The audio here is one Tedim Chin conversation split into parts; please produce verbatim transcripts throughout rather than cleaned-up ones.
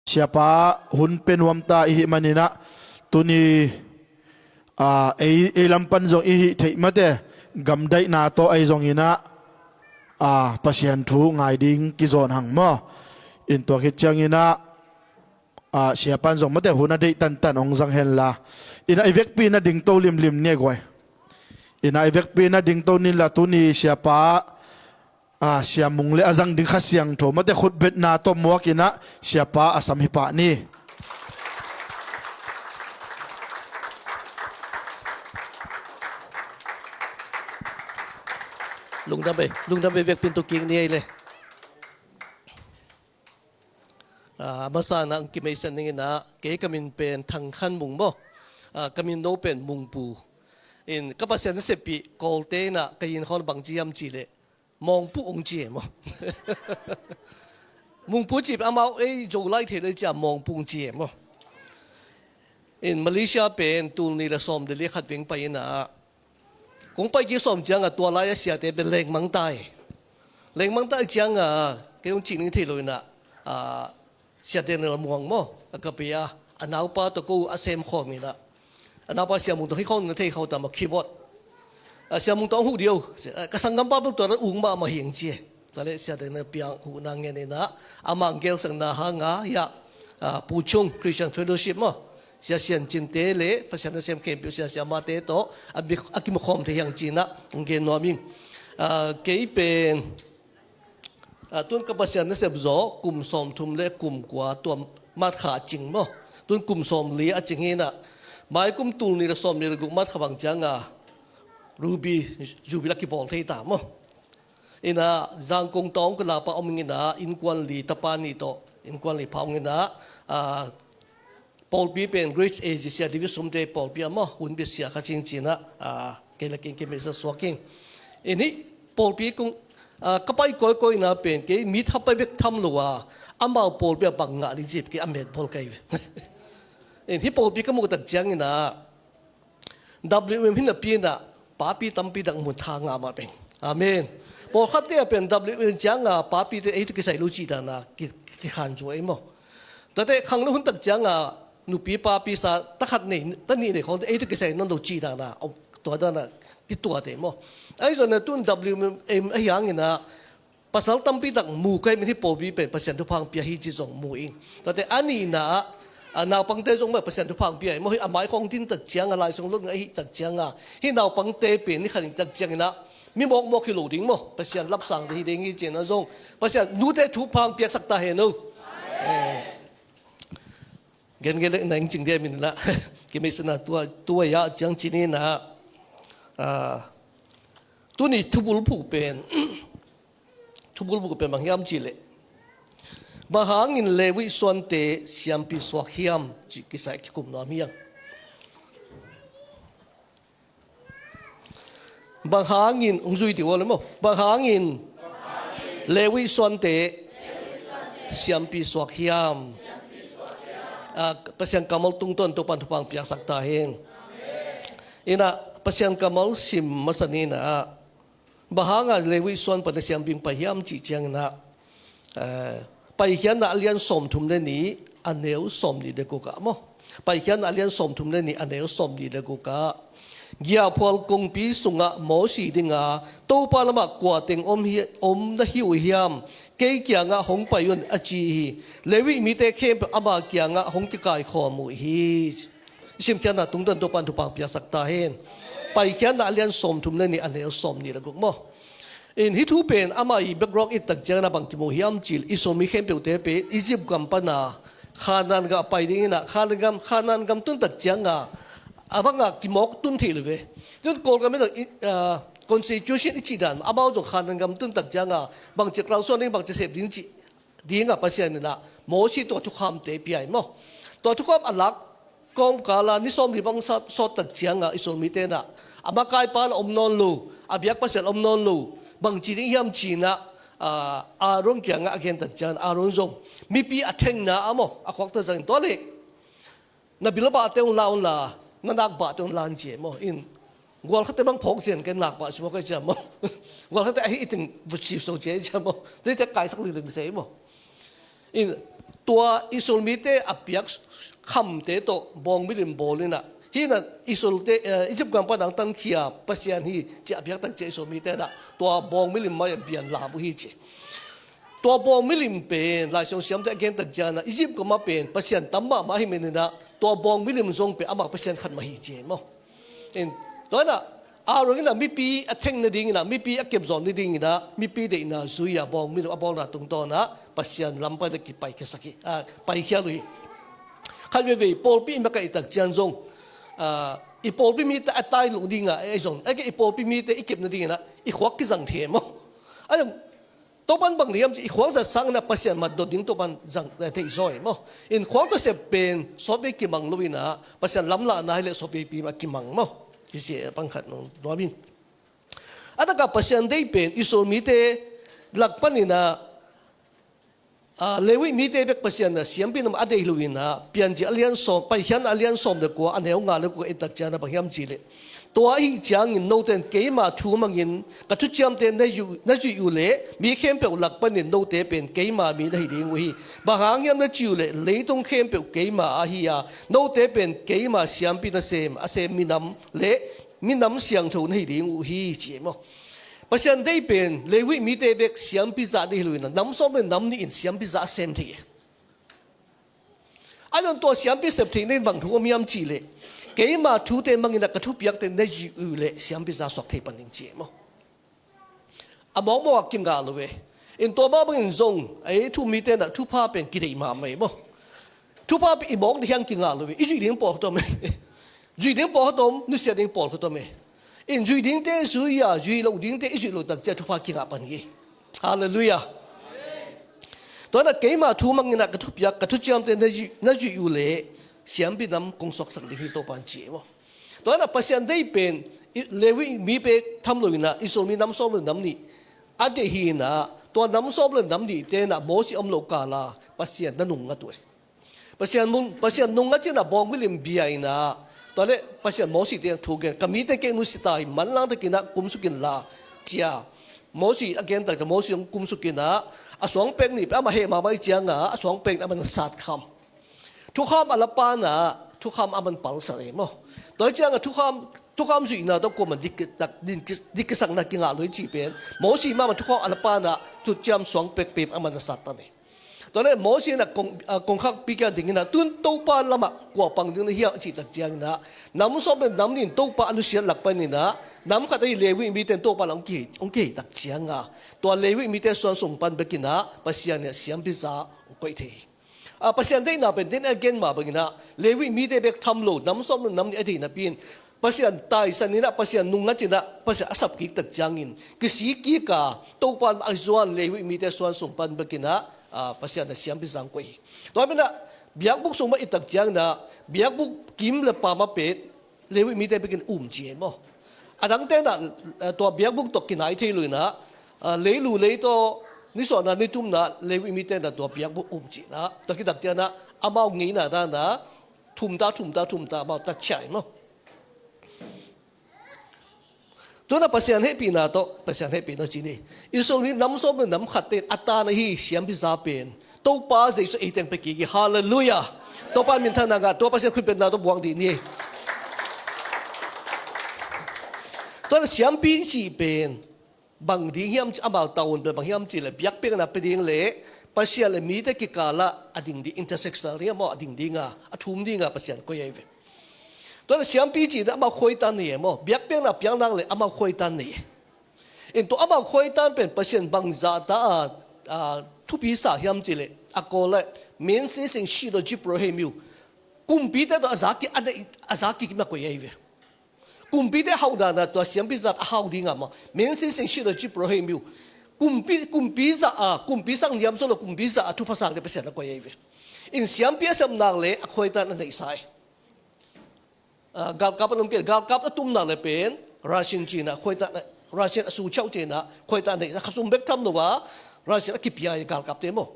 Siapa hun pe nuam ta i hih manin ah, tuni, aa, ei, ei lam pan zong i hih theih mate, gamdaihna tawh ahi zongin ah, aa, Pasian thu ngai ding kizawn hang maw. In tua khit ciangin ah, aa, Siapa in zong mate hun a deih tantan hong zang henla. In ah i vekpi in ah dingto limlim ni e guai. In ah i vekpi in ah dingto ni inla tuni Siapa, aa, Sia Mung le a zang ding Kha Siangtho mate khutbetna tawh muak in ah Siapa a sam hi pah ni. Lungdam ei, lungdam ei, vekpi in tuk kik ni ei le. Aa, a masa in ah hong kimeihsiat ning in ah, kei ka min pen Thang Khan Mung maw. Aa, ka min no pen Mungpu. In ka Pasian nasep ih Kawlte in ah ka inn khawng bang ci hiam cih leh Mawngpu hong ci e maw. Mungpu cih pen amau ei Zo lai thei lo i ci a Mawngpu hong ci e maw. In Malaysia pen tul nih le sawm le li khat veng pai in ah, kong pai kik sawm ciangah tua lai-ah siate pen lengmang ta e. Lengmang ta i ciangah kei hong cih ning thei lo in ah, aa, Sia Daniel Muang maw, a ka pe a, a naupa tawh ko a sem khawm in ah, a naupa Sia Mung tawh hih khawng na thei khawh ta maw, keyboard. Aa, Sia Mung tawh hong huh dih o, ka sanggampa bel tua na ung mahmah hi hong ci e. Tua leh Sia Daniel piang huhna ngen in ah, amah hong gelsakna hangah hiah, aa, Pu Chung Christian Fellowship maw, Sia Sian Cin te le Pasian nasem khempeuh sia siamate tawh a bi-, a kimukhawm thei hi hang ci in ah hong gen nuam ing. Aa, kei pen, aa, tun ka Pasian nasep zawh kum sawmthum le kum kua tua March kha a cing maw. Tun kum sawmli a cing hi in ah, mai kum tul nih le sawmnih le guk March kha bang ciangah Ruby Jubilee a kibawl thei ta maw. In ah Zangkong tawng ka lapa om in ah, innkuan li tapa nih tawh innkuan li pha ung in ah, aa, pawlpi pen Grace A G Sia David Sumte pawlpi ah maw, hun bia sia kha cing ci in ah, aa, kei le kei kimeihsiat suak ing. In hih pawlpi kong, aa, ka pai kawikawi in ah pen kei mi tha pai bek tham lo a, amau pawlpi ah bang ngah ding ci kei a met bawl ka hi ve. In hih pawlpi ka muh tak ciangin ah, W M hi napi in ah papi tampi tak mu tha ngah mah peng. Amen. Pawlkhatte ah pen W M ciangah papite ei tawh kisai lo cih dan a ki, kikhan zaw ei maw. Tuate khangno hun tak ciangah nupi papi sa ta khat nei, ta nih nei khawngte ei tawh kisai nawn lo cih dan a, tua dan a kituat ei maw. Ahi zongin ah tun W M ahi hangin ah, pasal tampi tak mu ka hih manin hih pawlpi pen Pasian thupha hong pia hi cih zong mu ing. Tuate a nihna ah, a, naupangte zong mah Pasian thupha hong pia hi maw. Hih a mai khawng din tak ciangah, lai sung lot ngah hih tak ciangah, hih naupangte pen ni khat in tak ciangin ah mi mawkmawk hi lo ding maw, Pasian lapsangte hi ding hi ci-in ah zong Pasian nute thupha hong piaksak ta hen o. Gen gen leh na ing cing dia min lah. Kimeisana tua, tua ya ciang cini na. Ah, tuni thubul phu pen. Thubul phu pen bang hiam cih leh, bang hangin Levi suante siampi suak hiam cih kisai kikum nuam hiam. Bang hangin, hong zui dih uh a le maw. Bang hangin Levi suante siampi suak hiam. Ah, Pasian kammal tungtawn Topa'n thupha hong piaksak ta hen. Inah, Pasian kammal sim masa ni inah, bang hangah Levi suan pan a siampi hong pai hiam cih ciang inah, eh, Paikhiatna a lian sawmthum le nih, a neu sawmnih le guk ah maw. Paikhiatna a lian sawmthum le nih, a neu sawmnih le guk ah, giahphual kongpi sungah Mosi dinga, Topa lamah kua teng om hi, om na hi uh hiam, kei kiangah hong pai un, a ci hi. Levi mite khempeuh ama kiangah hong kikaikhawm uh hi. I simkhiatna tungtawn Topa'n thupha hong piaksak ta hen. Paikhiatna a lian sawmthum le nih, a neu sawmnih le guk maw. In hih thu pen amah i background i et tak ciangin a bang kimu hiam cih leh, Israel mi khempeuhte pen Egypt gam pana Khanaan gam a pai ding inah, Khanaan gam, Khanaan gam tun tak cianga a bangah kimawk tun thei lo ve. Tun Kawlgam inah, ah, constitution i cih dan, amau zong Khanaan gam tun tak cianga bangci kalsuan ding, bangci sep ding cih dingah Pasian inah Mosi tua thukhamte pia hi maw. Tua thukham a lak kawmkala ni sawmli bang sawt, sawt tak cianga Israel mite inah a makaipa la om nawn lo, a biak Pasian om nawn lo, bangci ding hiam ci inah, ah, Aaron kiangah a gen tak ciangin Aaron zong mipi a thengna ah maw, a khuakta zangin tua leh na bilbahte hong la unla, na nakbahte hong la un ci hi maw. In gualkhatte bang phawk zian kei, nakbah si maw kei ci hi maw. Gualkhatte ahi i ting vut si so ci hi ci hi maw. Tete kaisak lingling se hi maw. In Tua Israel mite a piak khamte tawh bawng milim bawl inah, hih inah Israelte, eh, Egypt gam pan a hong tankhia Pasian hi ci a piak tak ciang Israel mite inah tua bawng milim mah bian lam uh hi ci. Tua bawng milim pen Lai Siangtho siamte a gen tak ciang inah Egypt gam ah pen pasian tam mahmah ahih man inah tua bawng milim zong pen amah pasian khat mah hi ci maw. In, tua inah Aaron inah mipi a theng nading inah, mipi a kepzawh nading inah, mipi deihna zui-a bawng milim a bawlna tungtawn ah Pasian lam pan a kipaikhiasak hi, ah, paikhial uh hi. Khat veivei pawlpi i makaih tak ciang zong, ah, i pawlpi mite a tai loh dingah, eh, zong, eh, i pawlpi mite i kep nading inah i khuak kizang thei maw. A zong, Topa'n bang hiam cih, i khuang zat sang inah Pasian matdot ding Topa'n zang, eh, theih zaw hi maw. In khuang tawh sep pen sawtvei kimang lo inah Pasian lamlahna hileh sawtveipi mah kimang maw. Hi ci, eh, pangkhat nong nuam in. A takah Pasian deih pen Israel mite lak pan inah, ah, Levi mite bek Pasian inah siampi nam a deih lo inah Piancil a lian sawm, Paikhiatna a lian sawm le kua, a neu nga le kua i et tak ciang inah bang hiam cih leh, tua ahih ciangin note in keima thu mangin ka thuciamte na zuih, na zuih uh leh mi khempeuh lak panin note pen keima mi na hi ding uh hi. Bang hang hiam na cih uh leh leitung khempeuh keima ahi a, note pen keima siampi nasem a sem minam le minam siangtho na hi ding uh hi ci maw. Pasian deih pen Levi mite bek siampi zah deih lo inah nam sawm le nam nih in siampi zah a sem thei hi. A zong tua siampi sep theihna in bang thu om hiam cih leh, keima thute mang inah ka thupiakte na zuih uh leh siampi zah suak thei pan ding ci maw. A mawkmawk ah kingah lo ve. In tua mah bangin zong ei thu um mite inah thupha pen kideih mahmah hi maw. Thupha pen i mawk ding hiang kingah lo ve. I zuih ding pawl khat om e. Zuih ding pawl khat om, nusia ding pawl khat om e. In zuih dingte zui-a, zuih loh dingte i zuih loh tak ciang thupha kingah pan hi. Halleluiah. Tua inah keima thu mang inah ka thupiak, ka thuciamte na zuih, na zuih uh leh siampi nam kong suaksak ding hi Topa'n ci maw. Tua inah Pasian deih pen i, Levi mi bek tham lo inah Israel mi nam sawm le nam nih a deih hi inah, tua nam sawm le nam nihte inah Mosi om lo kal a Pasian na nungngat uh e. Pasian mun, Pasian nungngat ci inah bawng milim bia inah, tua leh Pasian Mosi teng thu gen, ka mite kei nusia ta hi, manlang tak inah kumsuk inla ci a. Mosi a gen tak ciang Mosi hong kumsuk inah, a suangpek nih pen amah heh mahmah ahih ciangah a suangpek nih amah na sat kham. Thukham a la pan ah thukham amah na palsat e maw. Tua ahih ciangah thukham, thukham zuihna tawh kuamah dik, dik, dik kisakna kingah lo hi cih pen Mosi mahmah thukham a la pan ah thuciam suangpek pen amah na sat tan e. Tua leh Mosi inah kong, ah, kongkhakpi kiang ding inah, tun Topa lamah kua pang ding na hiam a cih tak ciang inah, nam sawm le nam nih in Topa a nusiat lak pan inah nam khat ahi Levi mite in Topa lamah hong kihei, hong kihei tak ciangah tua Levi mite suan sung pan bek inah Pasian inah siampi zah hong koih thei hi. Ah, Pasian deihna pen den a gen mah bang inah Levi mite bek tham lo, nam sawm le nam nih a deih napi in Pasian taisan inah, Pasian nungngat inah, Pasian a sap kik tak ciangin kisik kik a Topa a zuan Levi mite suan sung pan bek inah, ah, Pasian a siampi zah hong koih hi. Tua manin ah biakbuk sung mah i et tak ciang inah biakbuk kim le pam ah pen Levi mite bek in um ci hi maw. A dangte inah, ah, tua biakbuk tawh kinai thei lo inah, ah, leilu lei tawh nisuahna nitumna Levi mite inah tua biakbuk um ci inah, tua khit tak ciang inah amau ngeina dan inah thumta, thumta, thumta amau tat ciah hi maw. Tu inah Pasian hehpihna tawh, Pasian hehpihna ci ni. Israel mi nam sawm le nam khatte in a tan ahi siampi zah pen Topa Jesu ei teng pia kik hi. Halleluiah. Topa minthanna ngah, tua Pasian khutbetna tawh buak dih ni. Tu inah siampi cih pen bang ding hiam cih, amau tavuan pen bang hiam cih leh biakpiakna pia ding le Pasian le mite kikal ah a ding ding, intercessor hi maw, a ding ding a, a thum ding a Pasian koih ahi ve. Tua inah siampi cih inah amau khuaitan nei e maw, biakpiakna piak nak leh amau khuaitan nei e. In tua amau khuaitan pen Pasian bangzah ta a, a, thupi sa hiam cih leh, a Kawl ah, 明星型的 Jibril 黑幕. Kumpite tawh a za kik, a neih, a za kik mah koih ahi ve. Kumpite hauh dan a tua siampi zah a hau ding a maw, 明星型的 Jibril 黑幕. Kumpi, kumpi zah a, kumpi sang niam zaw lo, kumpi zah a thupha sang ding Pasian a koih ahi ve. In siampi a sep nak leh a khuaitan a neihsa hi. Ah, galkap a tum kei, galkap a tum nak leh pen Russian ci inah khuaitan, Russian a suciauh ci inah khuaitan a neihsa, kha sum bek tham lo a Russian a kipia hi galkapte maw.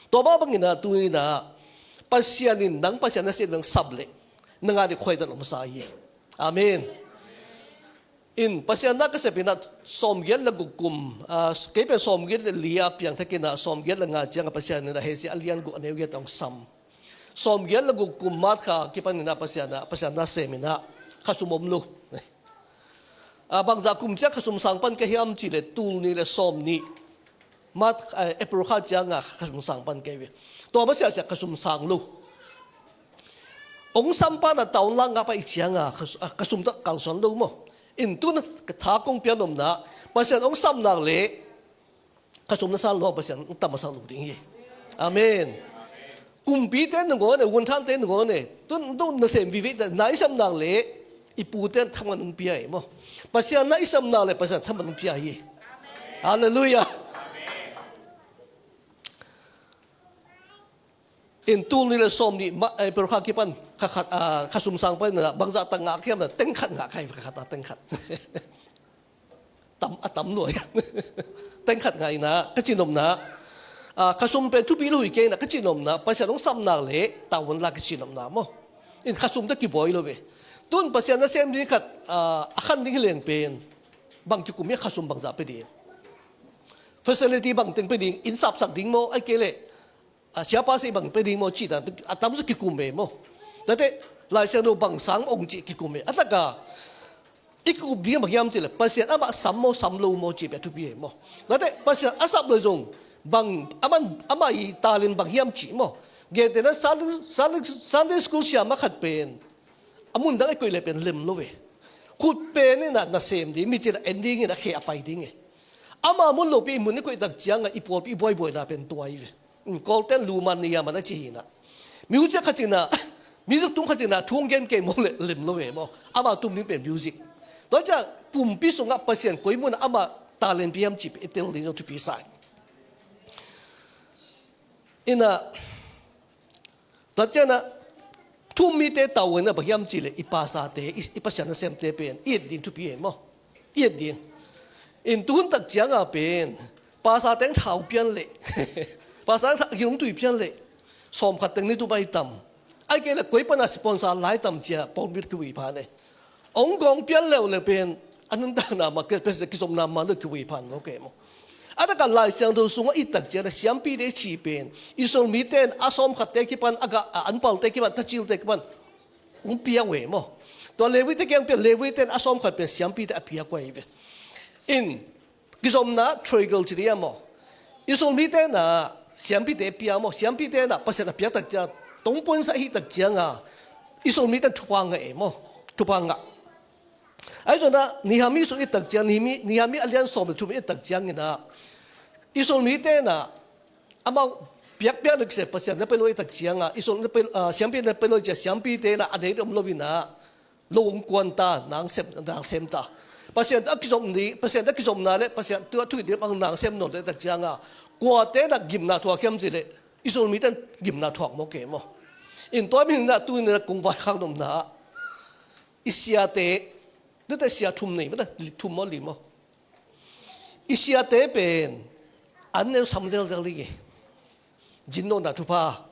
Tua mah bang inah tu inah Pasian in nang Pasian na sep leh, sap leh, nang a ding khuaitan omsa hi. Amen. In Pasian na ka sep in ah sawmgiat le guk kum, ah, kei pen sawmgiat le li a piangthak in ah sawmgiat le nga ciang ah Pasian in ah Hesea a lian guk a neu giat ah hong sam. Sawmgiat le guk kum March kha kipan in ah Pasian ah, Pasian na sem in ah khasum om lo. Ah, bangzah kum ciang khasum sang pan ka hiam cih leh tul nih le sawm nih March, eh, April kha ciang ah khasum sang pan ka hi ve. Tua masiah siah khasum sang lo. Hong sam pan a tawn lak ngap ahih ciang ah khas-, ah, khasum tak kalsuan lo maw. In tun ka tha kong piak nopna, Pasian hong sam nak leh khasum na sang lo, Pasian hong tam a sang lo ding hi. Amen. Kumpite nangawn e, wunthante nangawn e, tun, tun nasem vive, na i sam nak leh i pute thaman hong pia hi maw. Pasian na i sam nak leh Pasian thaman hong pia hi. Halleluiah. In tul nih le sawm nih ma, eh, April kha kipan kha khat, ah, khasum sang pan in ah bangzah tak ngah ka hiam, teng khat ngah ka hi, kha khat ah teng khat. Tam, a tam lua. Teng khat ngah in ah ka cih nopna, ah, khasum pen thupi lo hi kei in ah ka cih nopna, Pasian hong sam nak leh tawn la ka cih nopna maw. In khasum tawh kibawi lo ve. Tun Pasian nasem ding khat, ah, a khan ding hi leng pen bang kikum hi, khasum bangzah pia ding, facility bang teng pia ding, inn sapsak ding maw, ahih kei leh, ah, siapa sei bang pia ding maw cih dan a tam zaw kikum ve maw. Tua teh Lai Siangtho bang sang hong cih kikum ve. A tak ah i kikup ding bang hiam cih leh Pasian amah sam maw sam lo maw cih pen thupi hi maw. Tua teh Pasian a sap leh zong bang, amah, amah i talent bang hiam cih maw. Gentehna Sunday, Sunday, Sunday school siama khat pen a mun dang i koih leh pen lem lo ve. Khut pen in ah nasem ding, mi cih leh en ding in ah khe a pai ding e. Ama mun lopi i mun i koih tak ciang ah i pawlpi i buaibuaina pen tua hi ve. Kawlten lu man ni a man a ci hi in ah. Music khat in ah, music tum khat in ah thu hong gen kei maw leh lem lo ve maw. Ama tum ding pen music. Tua ciang pumpi sungah Pasian koi mun ah ama talent pia hiam cih pen i tel ding zong thupi sa hi. In ah, tua ciang ah, thu-um mite tavuan ah bang hiam cih leh i pastorte, i, i Pasian nasemte pen i et ding thupi hi maw. I et ding. In tuhun tak ciang ah pen pastorte hong thau pian leh, pastor hong thau, hong tui pian leh sawm khat teng ni tu bai tam. Ahih kei leh koi pan a sponsor lai tam ci a pawlpi kivuiphan e. Hong gawng pian leuleu pen a nuntakna mah, kei pen kizopna mah lo kivuiphan maw kei maw. A tak ah Lai Siangtho sungah i et tak ciang ah siampite cih pen Israel mite in a sawmkhatte kipan, a gah, a anpalte kipan, thacilte kipan hong piak uh e maw. Tua Levite kiang pen Levite in a sawmkhat pen siampite a piak uh ahi ve. In kizopna triangle ci ding a maw. Israel mite in ah siampite pia maw, siampite in ah Pasian a piak tak ciang, tongpuansa ahih tak ciang ah Israel mite in thupha ngah e maw. Thupha ngah. Ahi zong in ah Nehemiah sung i et tak ciang, Nehemiah, Nehemiah a lian sawm le thum i et tak ciang in ah Israel mite in ah amau piakpiak na kisai Pasian na pia lo i et tak ciang ah, Israel na pia, ah, siampite na pia lo i et ciang, siampite in ah a deih om lo in ah lo hong kuan ta, na hong sem, na hong sem ta. Pasian a kizom ni, Pasian a kizomna le Pasian tua thu i et ding bang na hong sem nawn lo i et tak ciang ah, kuate in ah gimna thuak hiam cih leh Israel mite in gimna thuak maw kei maw. In tua ahih manin ah tu in ah kong vaikhak nopna ah i siate, tuate sia thum nei maw, thum maw li maw. I siate pen an neu sam zelzel ding e. Zin nawnna thupha.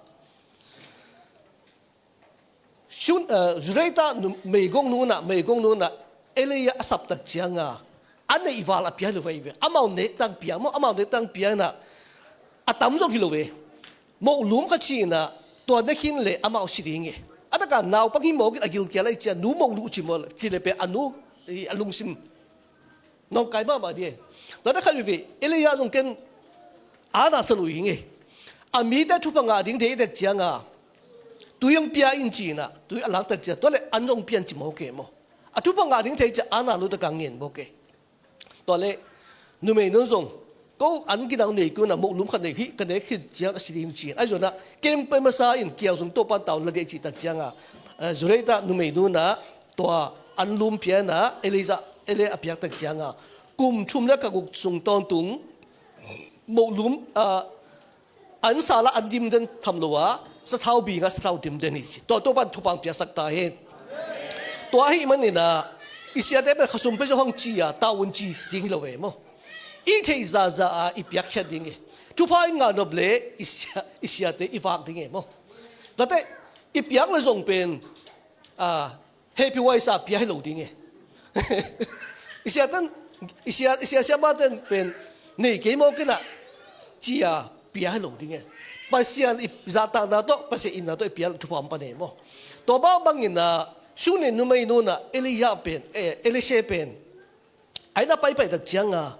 Sun, eh, Zureta nu, meigong nu in ah, meigong nu in ah Elijah a sap tak ciang ah a neih val a pia hi lo vei ve. Amau nek tang pia maw, amau nek tang pia in ah a tam zong hi lo ve. Moh lum kha ci in ah tua ne khin leh amau si ding e. A tak ah naupang hi mawk in a gilkial ahih ciang nu moh luh ci maw, ci leh pen a nu, i, a lungsim nawngkai mahmah ding e. Tua tak khat veve, Elijah zong ken a na sa lo hi ing e. A mite thupha ngah ding deih i et tak ciang ah tui hong pia in ci in ah, tui a lak tak ciang, tua leh an zong pia in ci maw kei maw. A thupha ngah ding thei ciang a na lo tak ah ngen maw kei. Tua leh numei nun zong ko an ginang nei kei un ah, moh lum khat nei hi, ka nek khit ciang a si ding ci in. Ahi zong in ah kei pen masa in kiau zong Topa'n tavuan la ding cih tak ciang ah, eh, Zureta numei nun ah tua an lum pia in ah Elijah, Elijah a piak tak ciang ah kum thum le kha guk sung tawntung moh lum, ah, an sal ah an dim den tham lo a, sathau bing ah sathau dim den hi ci. Tua, Topa'n thupha hong piaksak ta hen. Tua ahih manin ah i siate pen khasum pia zong hong ci a, tavuan ci ding hi lo ve maw. I theih zahzah a i piakkhiat ding e. Thupha i ngah nop leh i sia, i siate i vak ding e maw. Tua teh i piak leh zong pen, ah, hehpihhuai sa pia hi lo ding e. I sia ten, i sia, i sia siamah ten pen nei kei mawk inah, ci-a pia hi lo ding e. Pasian i zahtakna tawh, Pasian itna tawh i pia thupha om pan e maw. Tua mah banginah Shunem numei nu inah Elijah pen, eh, Elisha pen a inn a paipai tak cianga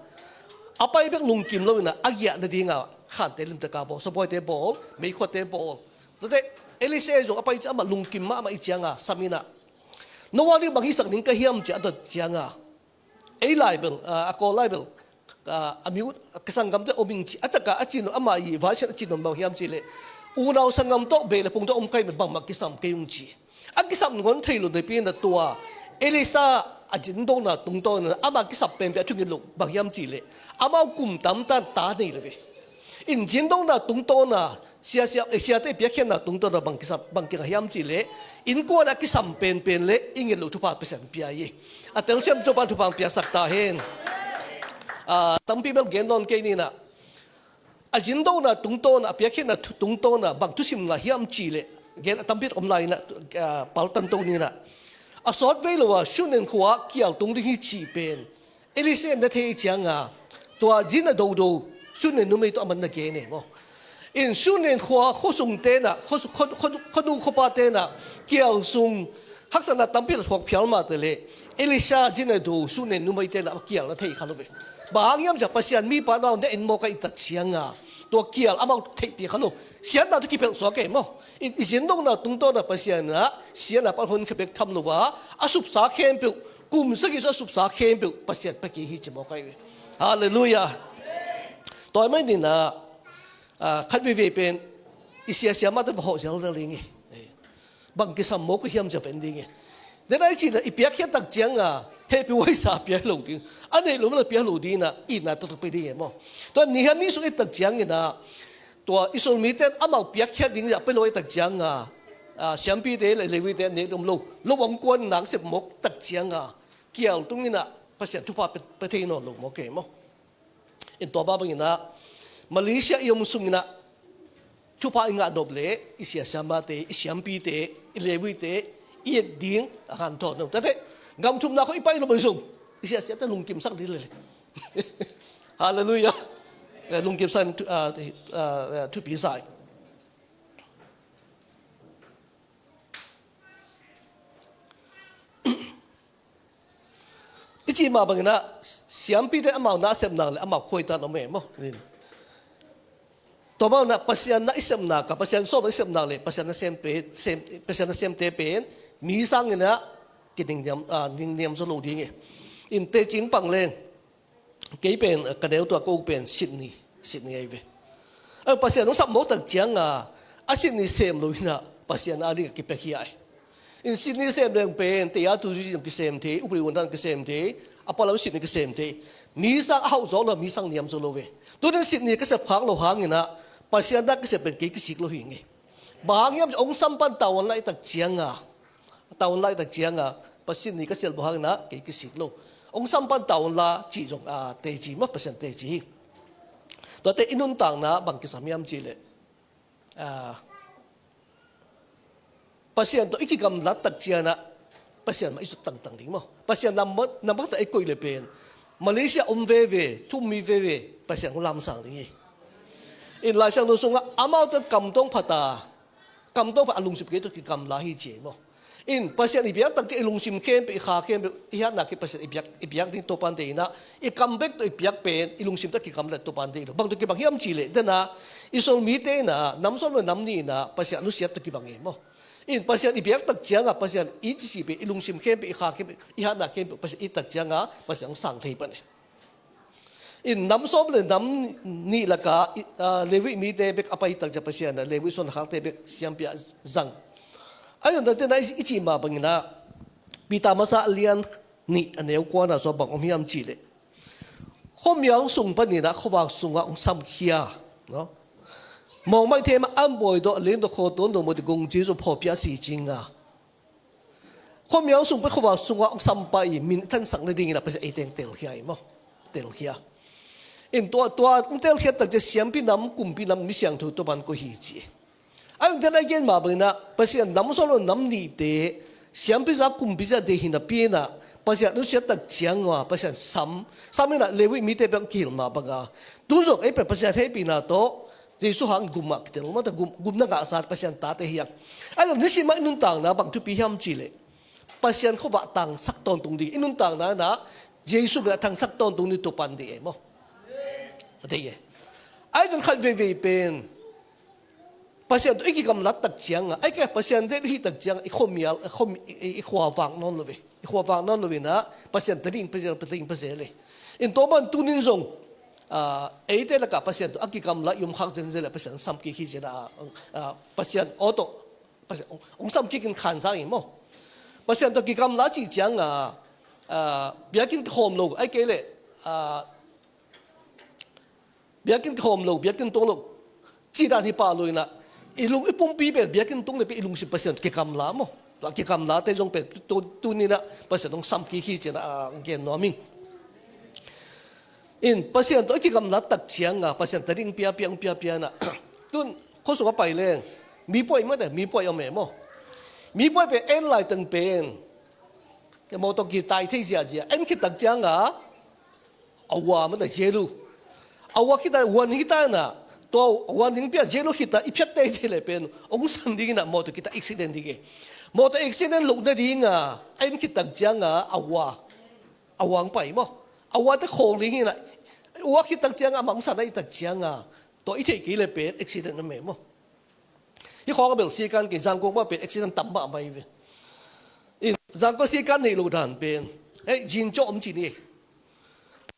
a pai bek lungkim lo inah a giah nadinga khante limtaka bawl, sapawite bawl, meikhuate bawl. Tuate Elisha zong a pai ciah amah lungkim mahmah i cianga sam inah, no a ding bang hisak ding ka hiam, ci-a a dot cianga, ei lai bel, ah, a Kawl lai bel, ah, a mi uh, ka sanggamte om ing, ci. A taka a cin, ama i vaisian a cin om bang hiam cih leh, unau sanggam tawh, beh le pung tawh om ka hih mah, bangmah kisam kei ung, ci. A kisam nawn thei lo napi inah tua Elisha a zindona tungtawn inah ama kisap penpen a thunget loh bang hiam cih leh, amau kum tamtan ta nei lo ve. In zindona tungtawna, sia, sia, eh, siate i piakkhiatna tungtawna bang kisam, bang kingah hiam cih leh, innkuan a kisam penpen le i nget loh thupha Pasian pia hi. A telsiam Topa'n thupha hong piasak ta hen. Ah, tampi bel gen nawn kei ni inah, a zindona tungtawna, a piakkhiatna thu-, tungtawna bang thusim ngah hiam cih leh, gen a tampi om lai inah, ah, paltan to ni inah. A sawt vei lo a Shunem khua kial tung ding hi cih pen Elisha na thei i cianga, tua zin a dodo Shunem numei tawh aman na gen e maw. In Shunem khua khuasung tenah, khua, khua, khua, khuanu khuapa tenah kial sung haksatna tampi a thuak phial mah teh leh, Elisha zin a do Shunem numei tenah kial na thei kha lo ve. Bang hang hiam, ci-a Pasian mipa nau na en mawk a i tak cianga, tua kial amau theihpih kha lo. Siatna tawh kipelh suak e maw. I, i zindona tungtawna Pasian inah siatna pan honkhia bek tham lo a, a supsa khempeuh, kum sagih sung a supsa khempeuh Pasian pia kei hi, ci mawk ahi ve. Halleluiah. Tua ahih manin ah, ah, khat veivei pen i sia siamahte va hawh zelzel ding hi. Bang kisam mawk uh hiam, ci-a va en ding hi. Dena i cih inah i piakkhiat tak cianga hehpih huaisa pia hi lo ding, a neih loh mah pia hi lo ding inah itna taktak pia ding hi maw. Tua ni hia ni sung i tak ciang inah, tua Israel mite in amau piakkhiat ding zah pia lo i tak cianga, ah, siampite le Levite a nek ding om lo, lo hong kuan nasep mawk tak cianga kial tung inah Pasian thupha pia, pia thei nawn lo mawk hi maw. In tua mah bang inah Malaysia i om sung inah thupha i ngah nop leh i sia siamahte, i siampite, i Levite i et ding a hanthawn lo. Tate gam thumna khawng i pai nop zong i sia siate lungkimsak ding lel hi. Halleluiah. Eh, lungkimsak thu-, ah, ah, ah, thupi sa hi. I cih mah bang inah siampite amau nasepna le amau khuaitan om e maw. Tua mah inah Pasian na i sepna, ka Pasian sawm na i sepna le Pasian nasemte, sem, Pasian nasemte pen mi sang inah kiningniam, ah, ningniam zaw lo ding hi. In teci pang leng, kei pen ka neu tua ka uk pen Sydney, Sydney ahi ve. A, Pasian hong sap mawk tak cianga a Sydney sem lo inah Pasian a ding a kipiakhia hi. In Sydney sem leng pen, tei a tu zui zong kisem thei, upadi uandan kisem thei, a palam Sydney kisem thei. Mi sang a hauh zaw lo, mi sang niam zaw lo ve. Tunin Sydney ka sep khak loh hang inah Pasian na ka sep pen kei kisik lo hi ing. Bang hang hiam, hong sam pan tavuan lai tak cianga, tavuan lai tak cianga Pasian ni ka sep loh hang inah kei kisik lo. Hong sam pan tavuan lai cih zong, ah, teci maw, Pasian teci hi. Tuate i nuntakna bang kisam hiam cih leh, ah, Pasian tawh i kigamlat tak ciangah Pasian mah i zut tangtang ding maw. Pasian nambat, nambat a i koih le pen Malaysia om veve, thu um mi veve Pasian hong lamsang ding hi. In Lai Siangtho sungah amaute kam tawh phat a, kam tawh phat a lungsim kei tawh kigamla hi ci maw. In Pasian i biak tak ciang i lungsim khempeuh, i kha khempeuh, i hatna khempeuh Pasian i biak, i biak ding Topa'n deih inah, i kam bek tawh i biak pen i lungsim tawh kigamla Topa'n deih lo. Bang tawh kibang hiam cih leh, dena Israel mite inah nam sawm le nam nih inah Pasian nusiat tawh kibang hi maw. In Pasian i biak tak ciangah Pasian i cih pen i lungsim khempeuh, i kha khempeuh, i hatna khempeuh Pasian i tak ciangah Pasian hong sang thei pan hi. In nam sawm le nam nih lakah, i, ah, Levi mite bek a pai tak ciang Pasian ah Levi suan a khakte bek siampi ah zang. Ahi zongin tena i, i cih mah bang inah Peter masa a lian nih a neu kua na sung bang om hiam cih leh, khuamial sung pan inah khuavak sungah hong samkhia, no? Mawngmai them a an bawi dawh, leng dawh, khaw tuan dawh, mawh dawh, gong ci zong phawkpia si cinga. Khuamial sung pan khuavak sungah hong sam pah i min i thansak nading inah Pasian ei teng telkhia hi maw. Telkhia. In tua, tua hong telkhiat tak ciang siampi nam, kumpi nam, mi siangtho Topa'n koih hi ci. Ahi zongin tena i gen mah bang inah Pasian nam sawm le nam nihte siampi zah, kumpi zah deih hi napi inah Pasian nusia tak cianga Pasian sam, sam inah Levi mite peuh kihilh mah banga, tun zong ei pen Pasian hehpihna tawh Jesu hang gum ah kitel mata gum, gum na ngahsa Pasian tate hi hang. Ahi zong nisim ah i nuntakna bang thupi hiam cihleh Pasian khuavak tangsak tawntung ding, i nuntakna inah Jesu min ah tangsak tawntung ding tua pan ding e maw? A dei e. Ahi zong khat veivei pen Pasian tawh i kigamlat tak cianga, ahi kei Pasian deih hih tak cianga i khuamial, i khua, i, i khuavak nawn lo ve. I khuavak nawn lo inah Pasian ta ding, Pasian ta ding Pasian le. In tua ban tunin zong, ah, eite lakah Pasian tawh a kigamlat i om khak zenzen le Pasian sam kik hi zenah, ah, Pasian aw tawh Pasian hong, hong sam kik in khan sang hi maw? Pasian tawh kigamlat cih cianga, ah, biakinn khawm lo, ahi kei leh, ah, biakinn khawm lo, biakinn tuang lo, cih dan hi pah lo inah, i lung i pumpi pen biakinn tuang le pen i lungsim Pasian kigamla maw? Tua kigamlate zong pen tu, tuninah Pasian hong sam kik hi cinah a gen nuam ing. In Pasian tawh i kigamlat tak cianga Pasian ta ding piapia, hong piapia inah. Tun khuasung a pai leng, mipuai mate, mipuai om e maw? Mipuai pen en laiteng pen mawtaw kitai thei ziahziah, en khit tak cianga a ua mata jelu. A ua khita huan hita inah, tua huan ding pia jelu khita i phiat teitei le pen hong san ding inah mawtaw kita accident ding e. Mawtaw accident loh nadinga a en khit tak cianga a ua, a ua hong pai maw? A ua te khawng ding hi inah, a ua khit tak cianga a mangsan a i tak cianga tua i theih kei le pen accident a me maw? Hih khawng a bel sikan kei, Zangkong mah pen accident tam mahmah hi ve. In Zangkong sikan neih loh dan pen, hei, jean cawh om ci ni.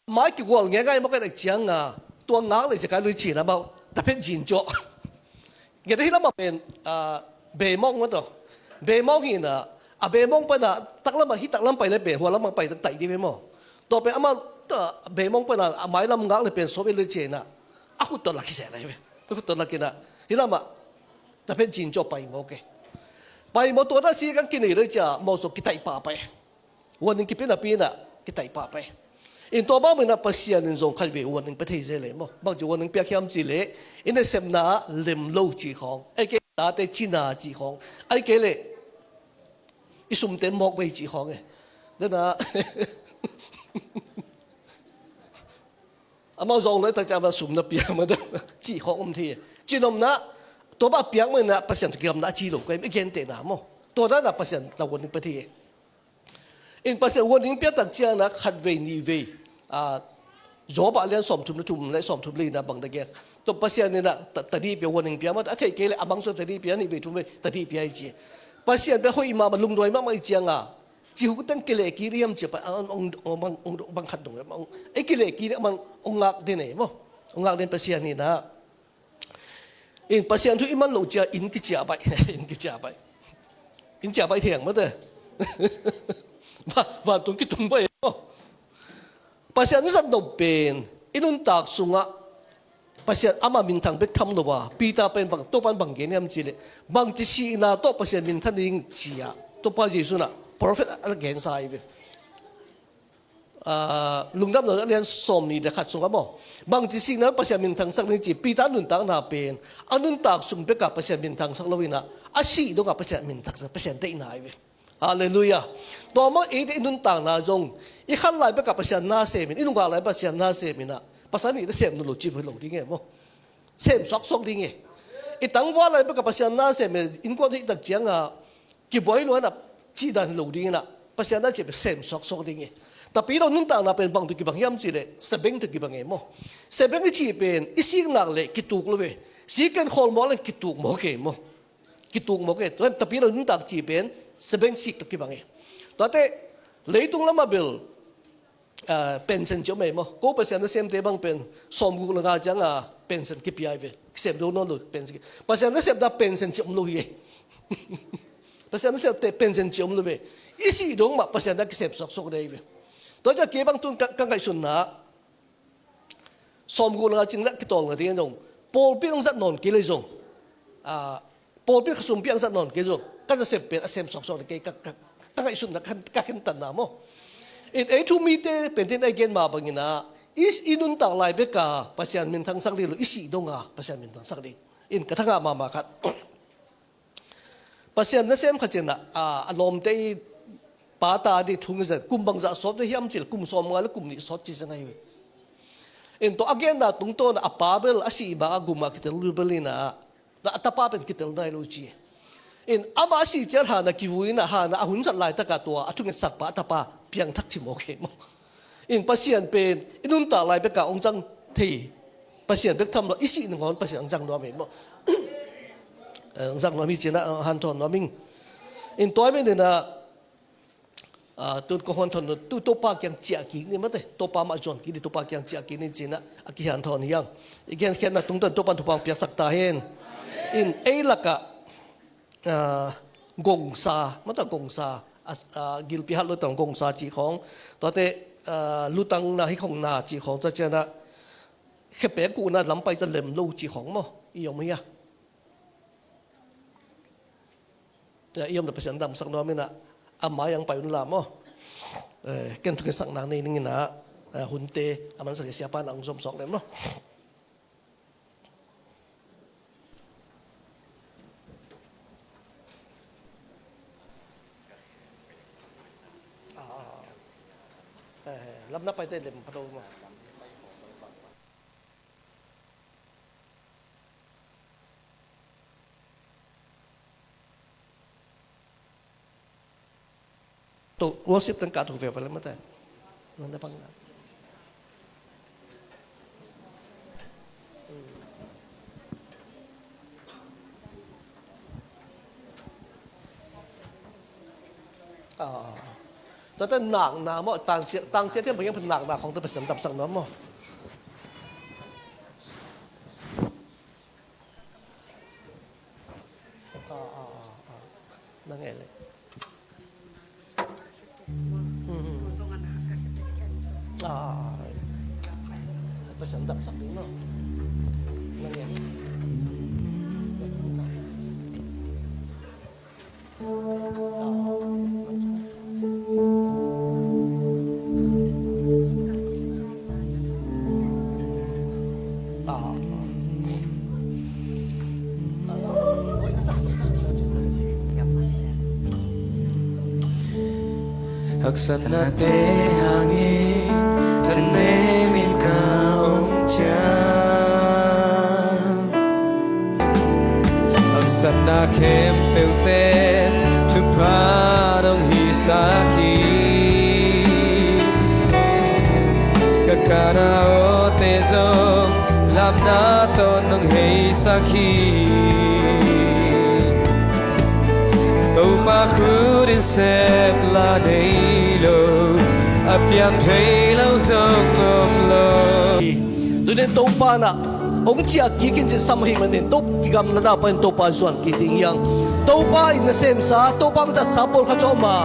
Mai kigual ngeingai mawk a tak cianga tua ngak le zekai lui cina mah taphet jean cawh. Nget a hih lamah pen, ah, beimawng mah tawh. Beimawng hi inah, a beimawng panah taklamah hih taklam pai le pen hualamah pai taih dih ve maw? Tua pen amah, ah, beimawng panah a mailam ngak le pen sawm le cina a khut tawh lak hi seh lai ve. A khut tawh lak inah hih lamah taphet jean cawh pai mawk e. Pai mawk tua dah sikan kinei le cia mawk zong kitaih pahpah e. Warning kipia napi inah kitaih pahpah e. In tua bang inah Pasian in zong khat vei warning pia thei zel e maw? Bangci warning piak hiam cihleh, i nasepna lem lo cih khawng, ahi kei tate cina cih khawng, ahi kei leh i sumte mawk bei cih khawng e. Dena amau zong lo i tak ciang amah sum na pia mah deuh cih khawng om thei e. Cinomna, tua bang piak mah inah Pasian tawh kigamna a ci lo kua i gentehna maw? Tua dan inah Pasian na warning pia thei e. In Pasian warning pia tak ciangah khat vei nih vei, ah, Job ah lian sawmthum le thum le sawmthum le inah bang na gen. Tua Pasian inah ta, tadih pia, warning pia mah, a theih kei leh a mangsuah tadih pia, nih vei thum vei tadih pia hi ci. Pasian pia hoih mahmah, lungduai mahmah i cianga cihuk teng kileh kik hiam ci a, bang, bang, bang khat dong, bang, ei kileh kik bang, hong ngak den e maw? Hong ngak den Pasian inah. In Pasian thu i man loh cia inn kiciah baih. Inn kiciah baih. Inn ciah baih thei ang mate. Vantung kitung baih. Pasian i zat nop pen i nuntak sungah Pasian ama minthang bek tham lo a, Peter pen bang, Topa in bang gen hiam cihleh, bangci sihna tawh Pasian minthan ding ci-a Topa Jesu in a prophet a gensa hi ve. Ah, Lungdamna a lian sawmnih le khat sungah maw, bangci sihna Pasian minthangsak ding ci, Peter nuntakna pen a nuntak sung bekah Pasian minthangsak lo inah, a sih dongah Pasian minthangsak, Pasian deihna hi ve. Halleluiah. Tua maw, eite i nuntakna zong i khan lai bekah Pasian na semin, i nungak lai Pasian na semin ah, pasal nihte sem nawn lo ci hi lo ding e maw? Sem suaksuak ding e. I tangval lai bekah Pasian na semin, innkuan hih tak ciangah kibuai luanah cihdan hi lo ding inah, Pasian na cih sem suaksuak ding e. Tapi lo nuntakna pen bang tawh kibang hiam cihleh, sabeng tawh kibang e maw? Sabeng i cih pen i sik nak leh kituk lo ve. Sik ken khawl mawk leh kituk mawk e maw? Kituk mawk e. Tua tapi lo nuntak cih pen sabeng sik tawh kibang e. Tuate leitung lamah bel, ah, pension ci om e maw? Ko Pasian nasemte bang pen sawmguk le nga ciangah pension kipia hi ve. Kisem lo nawn lo pension ki-, Pasian nasepna pension ci om lo hi e. Pasian nasepte pension ci om lo ve. I sih dong mah Pasian na kisem suaksuak ding hi ve. Tua ciah kei bang tun ka, ka ngaihsunna sawmguk le nga cing leh kitawl ngai ding zong, pawlpi hong zat nawn kei leh zong, ah, pawlpi khasumpi hong zat nawn kei leh zong, ka nasep pen a sem suaksuak ding kei ka, ka, ka ngaihsutna, ka, ka khentatna maw? In ei thu mite pen tin a gen mah bangin ah, i, i nuntak lai bekah Pasian minthangsak ding lo, i sih dongah Pasian minthangsak ding. In ka thangah mahmah khat. Pasian nasem khat ciangah, ah, a lawmte i pa ta ding thu ngei zia, kum bangzah sawt ve hiam cih leh kum sawmnga le kum nih sawt ci zia ngai ve. In tua a genna tungtawn a pa bel a sih bang a gum a kitel bel in a, a tapa pen kitel nai lo ci. In amah a sih ciang hana kivui in a, hana a hun zat laitak a tua a thungetsak pa a tapa piangthak ci mawk hi maw. In Pasian pen i nuntak lai bek a hong zang thei. Pasian bek tham lo, i sih nangawn Pasian hong zang nuam hi maw. Eh, hong zang nuam hi ci-in a, hanthawn nuam ing. In tua ahih manin a, ah, tun kong hanthawn, tu Topa kiang ciah kik ni mate. Topa mah zuan kik ni, Topa kiang ciah kik ni ci-in a, a kihanthawn hi hang. I genkhiatna tungtawn Topa'n thupha hong piaksak ta hen. In ei lakah, ah, gongsa, mata gongsa, as-, ah, gilpi hat lo tawh gongsa cih khawng, tuate, ah, lutangna hi khawng na cih khawng, tua ciang a, khepek kuhna lam pai ciang lem lo cih khawng maw, i om hi a. Eh, i omna Pasian damsak nuam in a, a mai-ah hong pai un la maw. Eh, ken thukhensak nak nei ning in a, eh, hunte a mansak hi, siapa in a hong zom sawk lem maw. Ah, ah, ah. Eh, lam na paite lem pha lo maw. Tu worship teng kah tu ve pale mate. Nang da pang na. Ah. Tua teng nakna maw, tangsia, tangsia thiam pang hiam, nakna khawng teng Pasian damsak nuam maw. Ah, ah, ah, ah. Nang e le. Mhm. Ah, ah, ah. Pasian damsak ding maw. Nang e. Haksatnate hangin tanem in ka om ciang, haksatna khempeuhte thupha nong hisak hi. Ka kana awte zong lamna tawh nong heisak hi. Topa khut in sep la nei lo, a piang thei lo zong om lo. Tuni-in Topa in ah hong ciah kik in ci sam ahih manin, Topa kigamlana panin Topa zuan kik ding hi hang. Topa in nasemsa, Topa hong zatsa pawlkhat zong om a,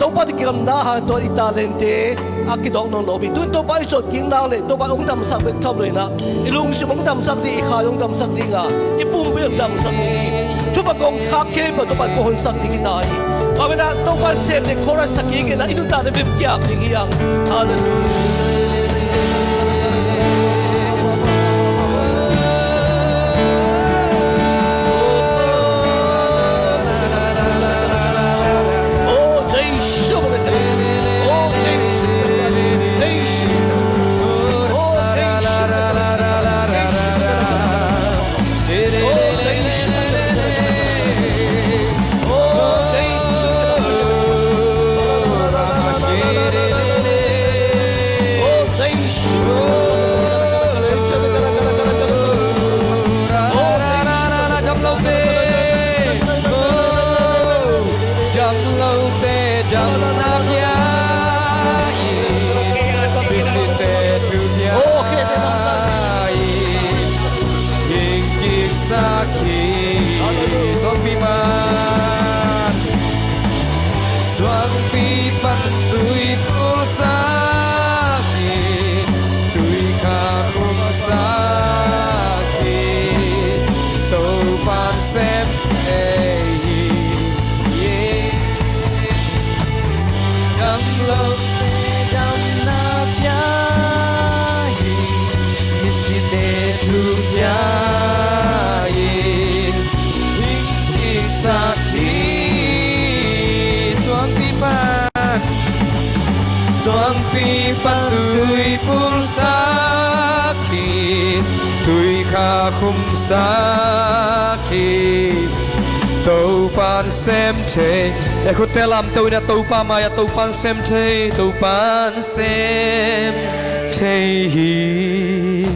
Topa in kigamla hang tua i talente a kidawk nawn lo hi. Tun Topa i zuan kik nak leh Topa hong damsak bek tham lo in ah, i lungsim hong damsak ding, i kha hong damsak ding a, i pumpi hong damsak ding hi. Thupha kong khak khempeuh Topa in kong honsak ding hi ta hi. Tua manin ah Topa in sem ding chorus sak kik in ah, i nuntakna bek kiam ding hi hang. Halleluiah. Damlote damna pia in, misite thu pia in, hing kiksak hi. Suangpi man, suangpi pan tui pulsak hi, tui kha khumsak hi. Topa'n sem thei hi. pulsak hi, tui kha khumsak hi. Topa'n sem thei. E, khutte lamto in a, Topa mai-ah, Topa'n sem thei, Topa'n sem thei hi.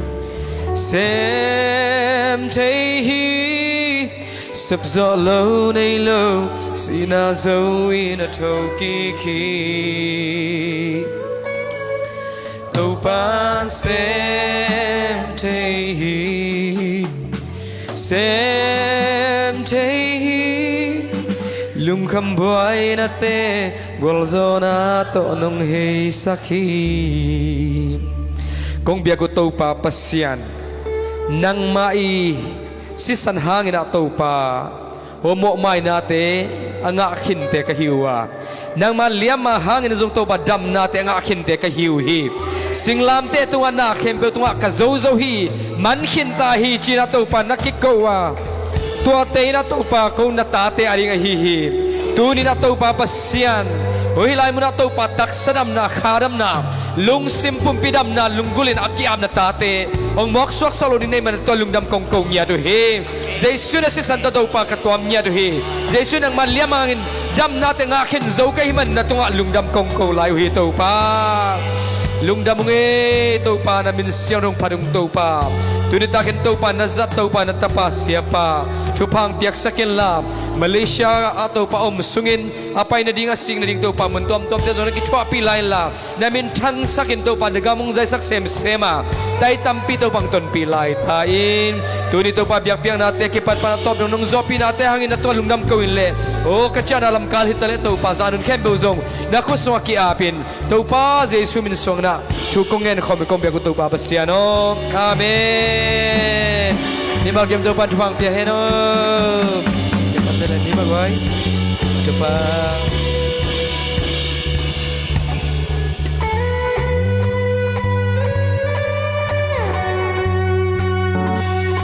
Sem thei hi. Sepzawh lo nei lo, sihna zo in a thokik hi. Topa'n sem thei hi, sem thei hi. Lungkham buainate gualzawhna tawh nong heisak hi. Kong biak uh Topa Pasian, nangmah i sisan hangin ah Topa, aw, mawhmainate a ngah khinte ka hi uh a, nangma liamma hangin zong Topa damnate a ngah khinte ka hi uh hi. Singlamteh tungah, na khempeuh tungah ka zozo hi, man khinta hi ci-in ah Topa na kiko uh a, tuate in ah Topa ko na tate ading ahi hi. Tuni-in ah Topa Pasian, aw, hih lai munah Topa taksa damna, kha damna, lungsim pumpi damna, lunggulh in a ki-ap na tate hong mawksuaksak lo ding na hih manin tua lungdam kong ko ngiat uh hi. Jesu na sisan tawh Topa ka tuam ngiat uh hi. Jesu nangma liamma hangin damnate ngah khin zo ka hih manin na tungah lungdam kong ko lai uh hi Topa. Lungdam ung e Topa, na min siangtho phat ung Topa. Tuni takin Topa na zat, Topa na tapa siapa thupha hong piaksak inla, Malaysia ah Topa om sungin a pai nading, a sik nading Topa mun tuamtuamte zong na kithuahpih lai inla, na min thangsakin Topa na gam hong zaisak semsem a, tai tampi Topa hong tonpih lai ta in. Tuni Topa biakpiaknate kipatpah na tawp dong nong zawhpihnate hangin na tungah lungdam ko in leh, aw, ka ciahna lamkal hi ta leh Topa, zan hun khempeuh zong na khut sungah ki-apin, Topa Jesu min suangin ah thu kong ngen khawm hi kong biak uh Topa Pasian aw. Amen. Mimal kim Topa thupha hong pia hen aw. Topa.